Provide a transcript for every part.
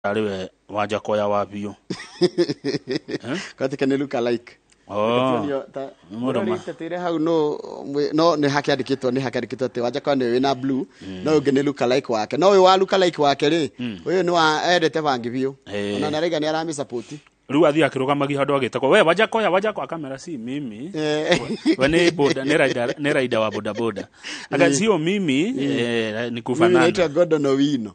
Arĩ we Wanjakoya wa biũ. Katika nĩ look alike. Oh. Nĩ Mũndũ ma- Mũndũ hau no no nĩ hakĩandĩkĩtwo, nĩ hakĩandĩkĩtwo atĩ Wanjakoya nĩ wĩna blue, no ũngĩ nĩ look alike wake. No ũyũ wa look alike wake rĩ, ũyũ nĩ wa endete bangi biũ. Ona nĩ araiga nĩ aramĩ-support. Rĩu athiĩ akĩrũgamagia handũ agĩtagwo, "We Wanjakoya, Wanjakoya," akamera, "Si mimi." We nĩ boda, nĩ rider, nĩ rider wa boda boda. Aka, "Sio mimi," ni Mimi kufanana. naitwa Gordon Owino.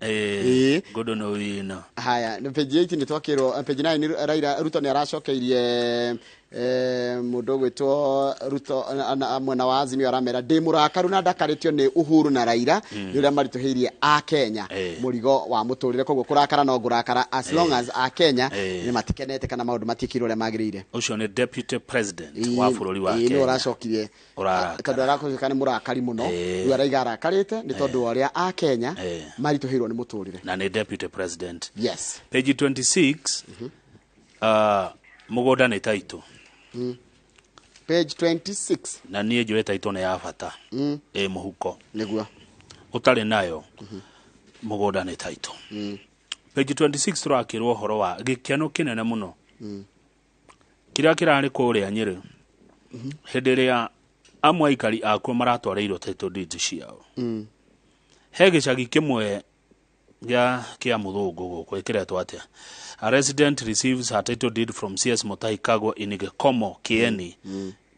Gordon Owino. Haya, nĩ page 8 nĩ twakĩrwo, page 9 nĩ Raila Ruto nĩ aracokeirie mũndũ ũgwĩtwo Ruto mwena wa Azimio, aramera ndĩ mũrakaru na ndakarĩtio nĩ Uhuru na Raila nĩ ũrĩa maritũhĩirie a Kenya mũrigo wa mũtũrĩre. Koguo kũrakara no ngũrakara as long as a Kenya nĩ matikenete kana maũndũ matiĩkirwo ũrĩa magĩrĩire. Ũcio nĩ deputy president wa bũrũri wa Nĩwe Kenya. ũracokirie. Ũrarakara. Tondũ aracoka nĩ mũrakari mũno. Rĩu araiga arakarĩte nĩ tondũ wa ũrĩa a Kenya maritũhĩirwo nĩ mũtũrĩre. Na nĩ deputy president. Yes. Page 26, mũgũnda nĩ title. Page 26. Na niĩ njũĩ title nĩ ya bata ĩ mũhuko. Nĩguo. Ũtarĩ nayo mũgũnda nĩ title. Page 26 tũrakĩrwo ũhoro wa gĩkeno kĩnene mũno kĩrĩa kĩrarĩ kũrĩa Nyĩrĩ hĩndĩ ĩrĩa amwe aikari akuo maratwarĩirwo title deeds ciao. He gĩcagi kĩmwe gĩa kĩa mũthũngũ gũkũ ĩkĩretwo atĩa? A resident receives her title deed from CS Mutahi Kagwe in Gĩkomo, Kieni,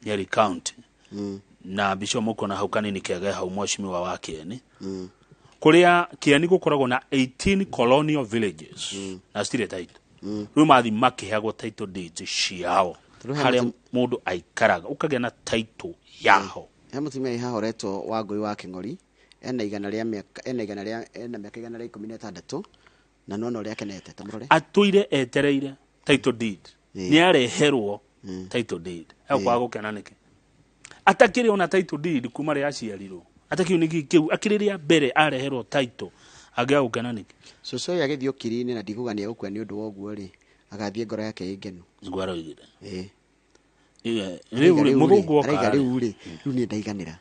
Nyeri County. Na mbica mũkuona hau kanini kege hau, mheshimiwa wa Kieni, kũrĩa Kieni gũkoragwo na 18 colonial villages na citirĩ title. Rĩu mathi makĩheagwo title deeds ciao. Tondũ he harĩa mũndũ aikaraga ũkagĩa na title yaho. He mũtumia ĩ haha ũretwo Wangũi wa Kĩng'ori, ena igana rĩa mĩaka, ena igana rĩa, ena mĩaka 116, na nona ũrĩa akenete, ta mũrore. Atũire etereire title deed. Nĩ areherwo title deed. Egũkwaga gũkena nĩkĩ atakĩrĩ ona title deed kuma rĩa aciarirwo? Atakĩu nĩkĩ kĩu akĩrĩ rĩa mbere areherwo title, angĩaga gũkena nĩkĩ? Cũcũ ũyũ agĩthiĩ ũkiri-inĩ, na ndikuga nĩ egũkua nĩ ũndũ wa ũguo rĩ, agathiĩ ngoro yake ĩ ngenu. Nĩguo aroigire. Araiga Rĩu rĩ, rĩu mũthũngũ rĩ, araiga oka rĩ, rĩu rĩ, rĩu niĩ ndaiganĩra.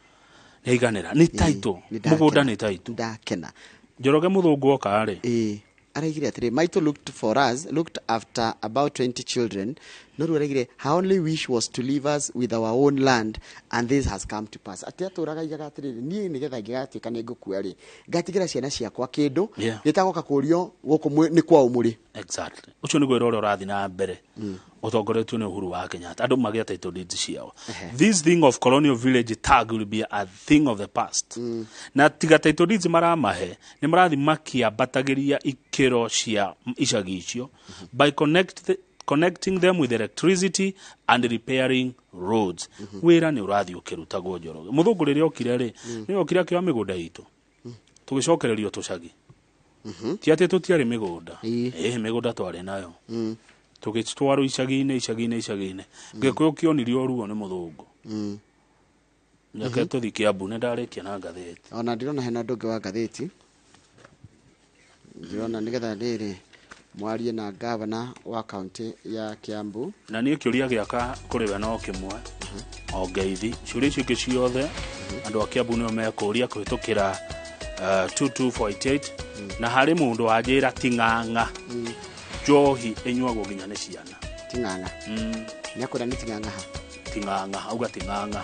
Nĩaiganĩra nĩ title. Nĩ ndakena. Mũgũnda nĩ title. Ndakena. Njoroge, mũthũngũ oka rĩ, Araigire atĩrĩ, "Maito looked for us, looked after about 20 children." No rĩu araigire, "Her only wish was to leave us with our own land, and this has come to pass." Atĩ atũraga aigaga atĩrĩrĩ, niĩ nĩgetha ingĩgatuĩka nĩ ngũkua rĩ, ngatigĩra ciana ciakwa kĩndũ gĩtagoka kũrio gũkũ nĩ kwao mũrĩ. Exactly, ũcio nĩguo wĩra ũrĩa ũrathiĩ na mbere ũtongoretio nĩ Uhuru wa Kenyatta, andũ magĩa title deeds ciao. This thing of colonial village tag will be a thing of the past. Na tiga title deeds maramahe, nĩ marathiĩ makĩambatagĩria ikĩro cia icagi icio by connecting them with electricity and repairing roads. Wĩra nĩ ũrathiĩ ũkĩrutagwo. Njoroge, mũthũngũ rĩrĩa okire rĩ, nĩ okire akĩoya mĩgũnda itũ, tũgĩcokererio tũcagi. Ti atĩ tũtiarĩ mĩgũnda. Ĩĩ, mĩgũnda twarĩ nayo, tũgĩtwarwo icagi-inĩ, icagi-inĩ, icagi-inĩ. Gĩkũyũ kĩonirio ruo nĩ mũthũngũ. Reke tũthiĩ Kĩambu, nĩ ndarĩkia na ngathĩti. Ona ndirona hena ũndũ ũngĩ wa ngathĩti ndĩrona nĩgetha rĩrĩ mwarie na gavana wa kaunti ya Kiambu. Na niĩ kĩũria gĩaka kũrĩ we no kĩmwe o ngeithi. Ciũria icio ingĩ ciothe andũ a Kĩambu nĩo mekũria kũhĩtũkĩra 22488. Na harĩ mũndũ wanjĩra ting'ang'a njohi ĩnyuagwo nginya nĩ ciana. Ting'ang'a? Nĩ akwĩra nĩ ting'ang'a ha? Ting'ang'a, auga ting'ang'a.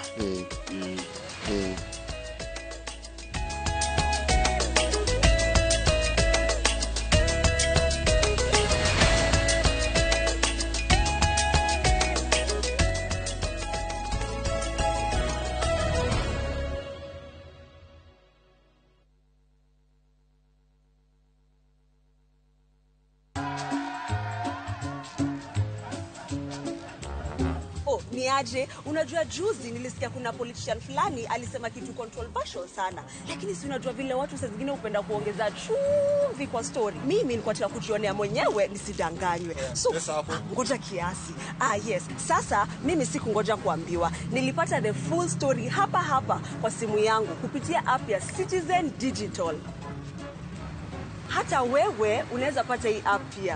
Oh, ni aje? Unajua juzi nilisikia kuna politician fulani alisema kitu controversial sana, lakini si unajua vile watu saa zingine hupenda kuongeza chumvi kwa story. Mimi nilikuwa nataka kujionea mwenyewe nisidanganywe. So Pesa hapo. ah, ngoja kiasi. Ah, yes. Sasa mimi sikungoja kuambiwa, nilipata the full story hapa hapa kwa simu yangu kupitia app ya Citizen Digital. Hata wewe unaweza pata hii app pia.